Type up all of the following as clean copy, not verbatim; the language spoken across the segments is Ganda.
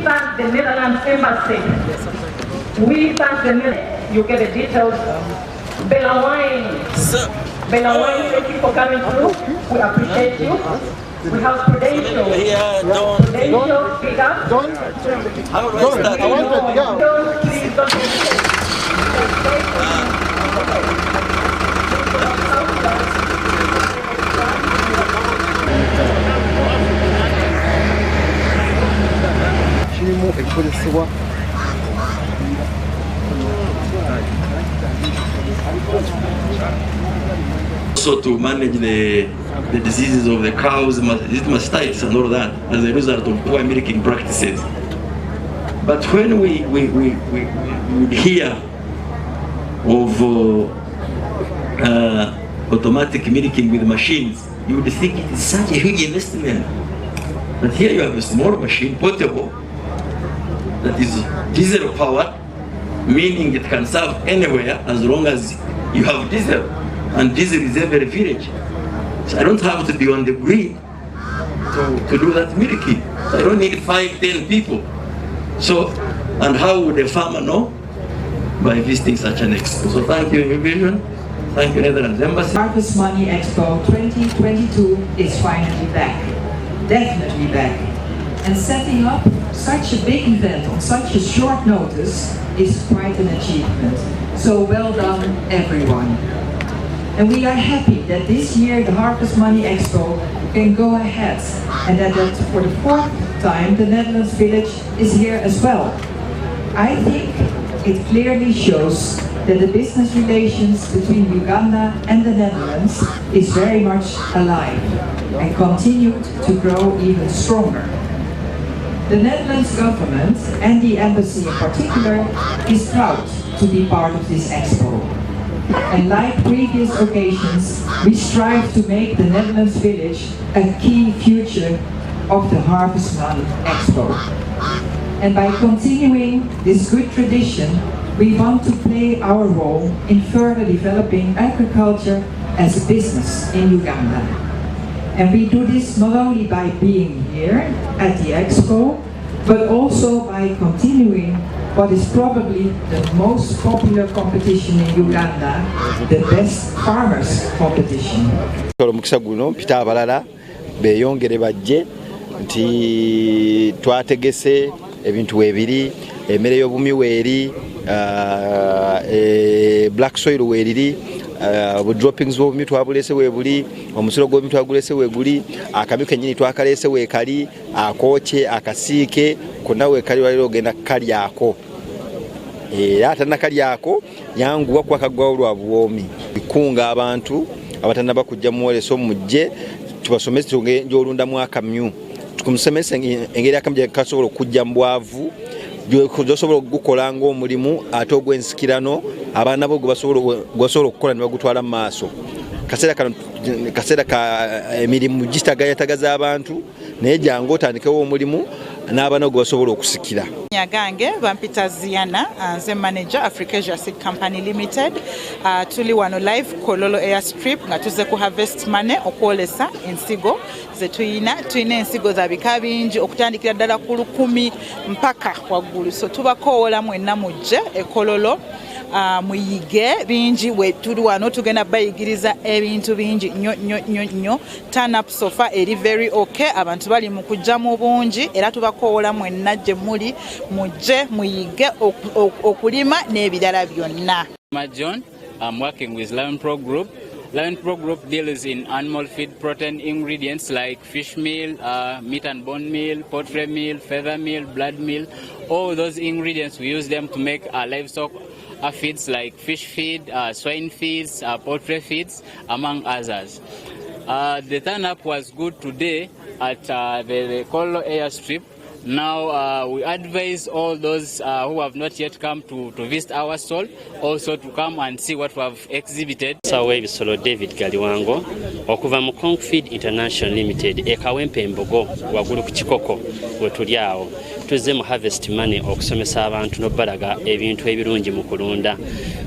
thank the Netherlands Embassy. We thank the Netherlands. You get the details. Bella Wine. Bella Wine, thank you for coming through. We appreciate you. We have Prudential. Prudential, big up. How do I start? I want to, yeah. Please don't hesitate. Kirimu ebikozesebwa. Also to manage the diseases of the cows, mastitis and all that, as a result of poor milking practices. But when we would hear of automatic milking with machines, you would think it is such a huge investment. But here you have a small machine, portable, that is diesel powered, meaning it can serve anywhere as long as you have diesel. And diesel is every village. So I don't have to be on the grid to do that milking. So I don't need 5, 10 people. So, and how would a farmer know? By visiting such an expo. So thank you, New Vision. Thank you, Netherlands Embassy. Harvest Money Expo 2022 is finally back. Definitely back. And setting up such a big event on such a short notice is quite an achievement. So well done, everyone. And we are happy that this year the Harvest Money Expo can go ahead and that for the fourth time the Netherlands Village is here as well. I think it clearly shows that the business relations between Uganda and the Netherlands is very much alive and continued to grow even stronger. The Netherlands government, and the embassy in particular, is proud to be part of this expo. And like previous occasions, we strive to make the Netherlands Village a key feature of the Harvest Money Expo. And by continuing this good tradition, we want to play our role in further developing agriculture as a business in Uganda. And we do this not only by being here at the expo, but also by continuing what is probably the most popular competition in Uganda, the Best Farmers Competition. Omukisa guno mpita abalala beeyongere bajje nti twategese ebintu weebiri, emmere y'obumyu weeri, black soil weeriri, bu droppings bw'obumyu twabulese weebuli, omusiro gw'obumyu twagulese weeguli, akamyu kennyini twakaleese weekali, akookye, akasiike konna weekali. Waliro ogenda kukalyako era atanakalyako yanguwa kuba kaggwawo lwa buwoomi. Kunga abantu abatannaba kujja mwoleso mujje tubasomese gy'olundamu akamyu, tukumusomese engeri akamyu gye kasobola okujja mu bwavu, gyosobola okugukola ng'omulimu ate ogw'ensikirano, abaana bo gwe basobola okukola ne bagutwala mu maaso. Kaseera kano kaseera ka emirimu gitagayatagaza abantu, naye jangu otandikewo omulimu n'abaana gwe basobola okusikira. Gange bampita Ziana, nze manager Africa Asia Seed Company Limited. Tuli wano live Kololo Airstrip nga tuze ku Harvest Money okwolesa ensigo ze tuyina. Tuyina ensigo za bika bingi okutandikira ddala ku 1000 mpaka waggulu, so tubakoowola mwenna mujje e Kololo muyige bingi. We tuli wano tugenda bayigiriza ebintu bingi nnyo nnyo nnyo nnyo. Turn up so far eri very okay, abantu bali mu kujja mu bungi era tubakoowola mwenna gye muli mujje muyige okulima n'ebirala byonna. John, I'm working with Lion Pro Group. Lion Pro Group deals in animal feed protein ingredients like fish meal, meat and bone meal, poultry meal, feather meal, blood meal. All those ingredients, we use them to make our livestock feeds like fish feed, swine feeds, poultry feeds, among others. The turn up was good today at the Kololo Airstrip. Now we advise all those who have not yet come to visit our stall also to come and see what we have exhibited. Musawo w'ebisolo David Galiwango okuva mu Concfeed International Limited e Kawempe Embogo waggulu ku Kikoko we tuli awo. Tuzze mu Harvest Money okusomesa abantu n'obbalaga ebintu ebirungi mu kulunda.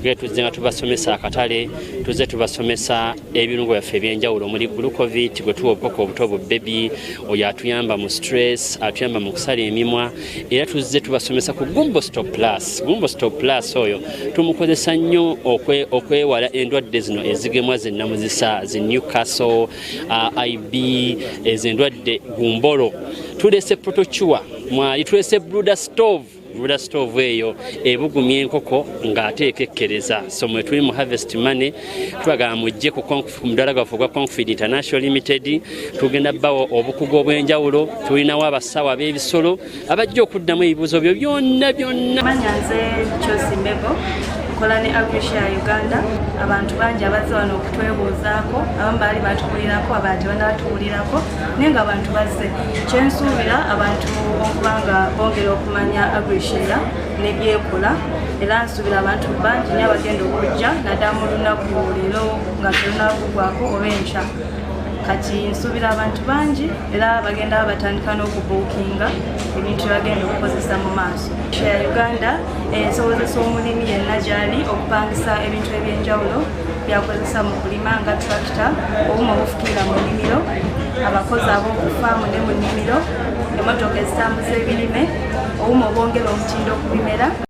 Ge tuzze nga tubasomesa akatale, tuzze tubasomesa ebirungo byaffe ebyenjawulo omuli Glucovit gwe tuwa obukoko obuto bu baby, oyo atuyamba mu stress, atuyamba mu okusala emimwa. Era tuzze tubasomesa ku Gumbo Stop Plus. Gumbo Stop Plus oyo tumukozesa nnyo okwewala endwadde zino ezigemwa zenamuzisa, zi Newcastle, IB, ezo endwadde gumbolo. Tulese Protocure mwali, tulese Brooder Stove. Brooder Stove eyo ebugumya enkoko ng'ate ekekkereza. So mwe tuli mu Harvest Money, tubagamba mujje ku mudaala gwaffe ogwa Confid International Limited. Tugenda bawo obukugu obw'enjawulo, tulinawo abasawo ab'ebisolo abajja okuddamu ebibuuzo byo byonna byonna. Manya nze Chosi Mebo, nkola ne Agrishare Uganda. Abantu bangi abazze wano okutwebuuzaako, abamu baali batuwulirako, abalala tebannatuwulirako, naye nga abantu bazze. Kyensuubira abantu okuba nga bongera okumanya Agrishare ne byekola, era nsuubira abantu bangi nnyo abagenda okujja naddala mu lunaku leero nga terunagugwako oba enkya. Kati nsuubira abantu bangi era bagenda batandika n'okubuukinga ebintu byebagenda okukozesa mu maaso. Share Uganda esobozesa omulimi yenna gy'ali okupangisa ebintu ebyenjawulo byakozesa mu kulima nga tractor, obuuma obufukirira mu nnimiro, abakozi ab'okufaamu ne mu nnimiro, emmotoka ezitambuza ebirime, obuuma obwongera omutindo ku bimera.